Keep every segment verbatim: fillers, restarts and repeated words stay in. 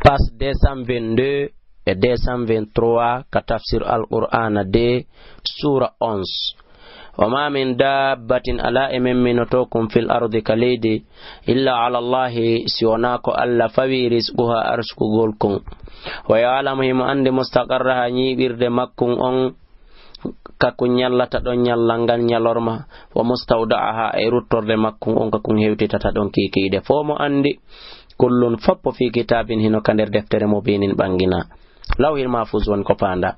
Page deux cent vingt-deux e deux cent vingt-trois ka tafsir Alqur'aana deux, suura onze. Wa ma min dabbatin, alaa e memminotoo kun fil ardi ka leydi, illa ala Allahi, si wonaa ko Alla fawi rizquha arsukugol kun. Wa ya'lamu, himo anndi mustaqarraha, ñiiɓirde makkun on, ka kun ñallata ɗon ñallal ngal ñalorma, wa mustawda'aha, e ruttorde makkun on ka kun hewtitata ɗon kiikiiɗe. Fow mo anndi, kullun foppo fi kitaabin hino ka nder deftere mubinin ɓanngina. Lawhil mahfuz woni ko faanda.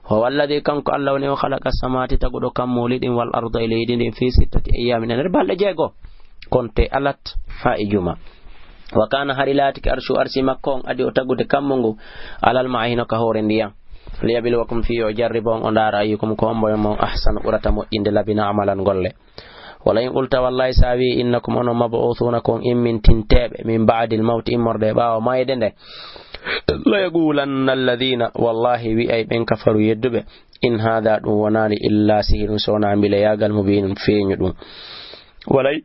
Wa huwa alladhi, kanko Alla woni o khalaqa samawati taguɗo kammuli ɗin wal arda e leydi ndin fi sittati ayyamin e nder balɗe jeego. Konte alat haa e juma. Wa kana hari laatiki arshu arsi makko on adi o tagude kammu ngu alal ma'i hino ka hoore ndiyan. Liyabluwakum fi o jarriba on o ndaara ayyukum ko hombo e mon ahsanu ɓurata moƴƴinde labina amalan golle. Wala in qulta wallahi sa wi innakum onon mab'uthuna kon immintinteeɓe min ba'dil mawti immorde e ɓaawo mayde nde. La yaqulanna alladhina wallahi wi'ay ɓen kafaru yedduɓe in hadha ɗum wonaali illa sihirun so wona mbilayaagal mubinun feeñu ɗum. Walay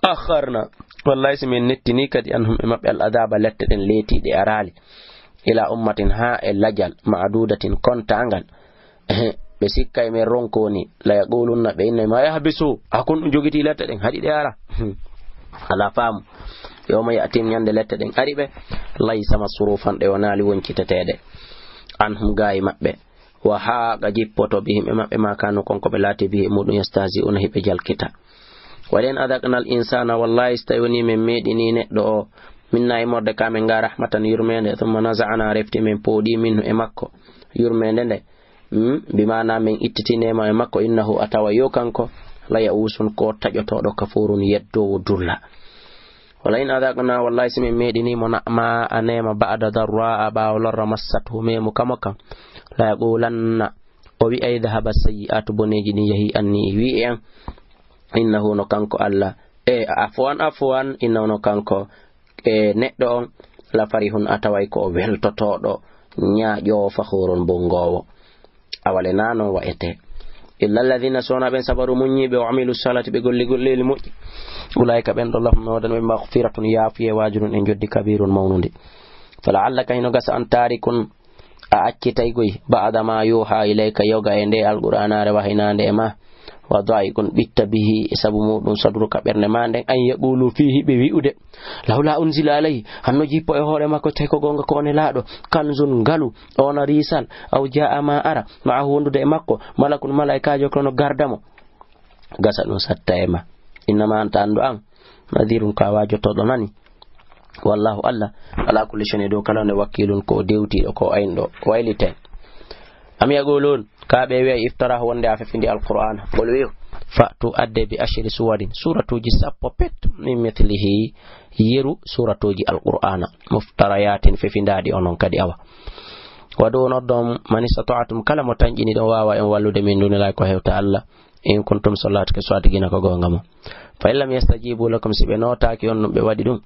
akharna, wallahi si min nettini kadi anhum e maɓɓe al adaba lette ɗen leetiiɗe araali ila ummatin haa e lajal ma'dudatin kontaangal. Ehe, ɓe sikkay men ronko ni la yaqulunna ɓe innay ma yahbisu, a kon ɗum jogiti lette ɗen haɗi ɗe ara. Ala faamu. Yawma ya'tim ñande lette ɗen ari ɓe laysa masrufan ɗe wonaali wonciteteeɗe anhum gaayi maɓɓe. Wa haaqa jippoto bihim e maɓɓe ma kanu kon ko ɓe laati bihi e muɗum yastahzi'una hiɓe jalkita. Wa in adaqna al insana wallahi so tawi woni men meeɗini neɗɗo o minna immorde ka men nga rahmatan yurmeende thumma naza'na refti men pooɗi minhu e makko yurmeende nde. Hmm? Bi maana men ittiti neema e makko innahu a tawa yo kanko la ya'usun ko taƴotooɗo kafurun yeddoowo dulla. Wala in adaqna wallahi si min meeɗini mo na'ma a neema ba'da darra a ɓaawo lorra massathu memu kamo kan la yaqulanna o wi'ay dhahaba sayyi'atu boneeji ɗin yahi anni wi'i en innahu no kanko Alla e afwan afwan innahu no kanko e neɗɗo on la farihun a taway ko o weltotooɗo ñaaƴoowo fakhurun bongoowo. Awale na non wa'ete. Illa alladhina sona ɓen sabaru muññiiɓe o amilu salati ɓe golli golleeli moƴƴi. Ulaika ɓen ɗo lahum no waɗan ɓe maghfiratun yaafuye wajurun e joddi kabirun mawnundi. Fala'allaka hino gasa an tarikun a accitay goy ba'da ma yuha ilayka yoga e nde alqur'anare wahinaande e ma. Wa da'iqun ɓitta bihi e sabu muɗum sadruka ɓernde ma nden an yaqulu fihi ɓe wi'ude lawla unzila alayhi hanno jippo e hoore makko tawi ko gonga ko on e laaɗo kanzun ngalu ona risal aw jaa ma ara ma'ahu wondude e makko malakun malaikaajo kono garda mo. Gasa ɗum satta e ma innama anta anndu an nadirun ka wajotoɗo nani. Wallahu Allah ala kulli shay'in dow kala nde wakkilun ko dewtiɗo ko aynɗo wayliten. Am yaqulun ka ɓe wi'a iftarahu wonde a fefindi alqur'ana ngol wi'u fa'tu adde bi ashri suwarin suratuji sappo pet min mithlihi yeru suratuji alqur'ana muftarayatin fefindaɗi onon kadi awa. Waɗu noddon man istata'tum kala mo tanƴini ɗon wawa en wallude min dunilay ko hewta Allah. In kuntum so laatike so addi gina ko goonga mo. Fa in lam yastajibu lakum si ɓe nootaaki on ɗum ɓe waɗi ɗum.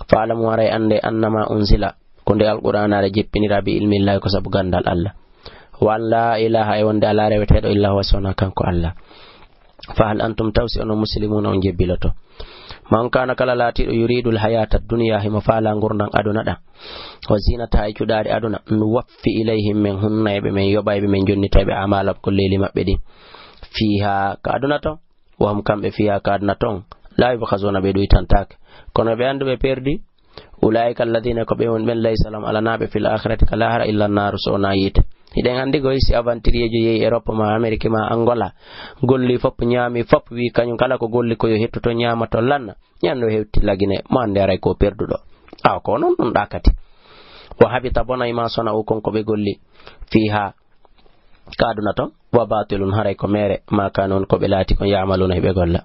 Fa'lamu haray annde annama unzila ko nde alqur'anaare jippinira bi ilmillahi ko sabu ganndal Allah. Wa an la ilaha e wonde alaa reweteeɗo illa huwa sona kanko Allah. Fa hal antum taw si onon muslimuna on jebbiloto. Man kana kala laatiiɗo yuridul hayata duniya himo faala ngurndan aduna ɗan. Wa zinata e cuɗaari aduna nuwaffi ilayhim men hunnayɓe men yoɓayɓe men jonnitayɓe amalab ko leeli maɓɓe ɗin. Fiha ka aduna ton. Wa hum kamɓe fiha ka aduna ton. La yubkhazuna ɓe ɗuytantaake. Kono ɓe anndu ɓe perdi. Ulaika alladhina ko ɓe won ɓen laysa lahum alanaaɓe fil akhirati ka lahara illa naru so wona yiite. Hiɗen anndi goy si aventurier jo yehi Europe ma Amérique ma Angola golli fop ñaami fop wi kañum kala ko golli ko yo hettu to ñaama to lanna ñande o hewti lagine mo anndi aray ko perduɗo. Aw ko non ɗum ɗakati. Wa habita bonay ma sona o kon ko ɓe golli fiha ka aduna ton. Wa batilun haray ko mere ma kanu on ko ɓe laati kon ya'maluna hiɓe golla.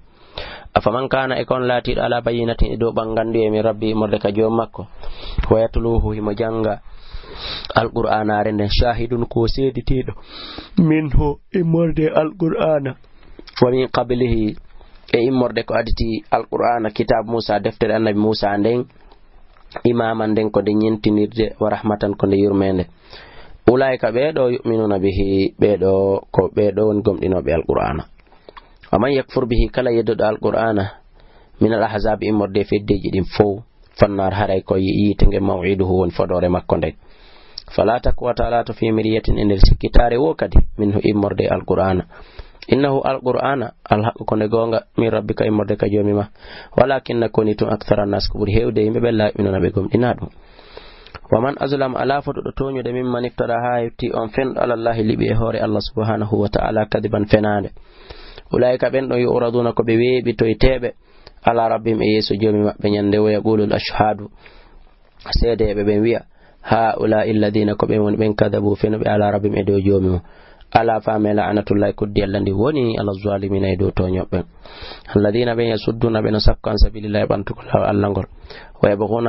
Afaman kana e kon laatiɗo ala bayyinatin e dow ɓanganduye min rabbi immorde ka joom makko. Wa yatluhu himo janga alqur'anare nden shahidun ko seeditiɗo minhu immorde alqur'ana. Wa min qablihi e immorde ko aditi alqur'ana kitab musa deftere annabi musa nden imaman nden ko nde ñentinirde wa rahmatan ko nde yurmende. Ulaika ɓeeɗo yu'minuna bihi ɓeeɗo ko ɓeeɗo woni gomɗinoɓe alqur'ana. Wa man yakfur bihi kala yedduɗo alqur'ana min al ahzabi immorde e feddeji ɗin fow. فالنار haray ko yi-, yiite nge موعده woni fodoore makko nden. فلا تك وتالا to في مرية e nder sikkitaare wo kadi منه immorde e Alqur'aana. إنه Alqur'aana الحق ko nde goonga من ربك immorde ka Joomi ma. ولكن ko ni tun أكثر الناس ko ɓuri heewde yimɓe ɓen لا يؤمنون ɓe gomɗinaa ɗum. ومن أظلم alaa foduɗo tooñude ممن افترى haa heɓti on fenɗo على الله liɓi e hoore Allah سبحانه وتعالى كذبا fenaande. أولئك ɓen ɗon يعرضون ko ɓe weeɓitoyteeɓe على ربهم e yeeso Joomi maɓɓe ñande ويقول الأشهاد seedeeɓe ɓen wi'a هؤلاء الذين ko ɓen woni ɓen كذبوا fenuɓe على ربهم e dow Joomi mum. ألا faame لعنة الله kuddi Allah ndi woni على الظالمين e dow tooñooɓe ɓen. الذين ɓen يصدون ɓe no sakko عن سبيل الله ɓantugol laawol Allah ngol. ويبغون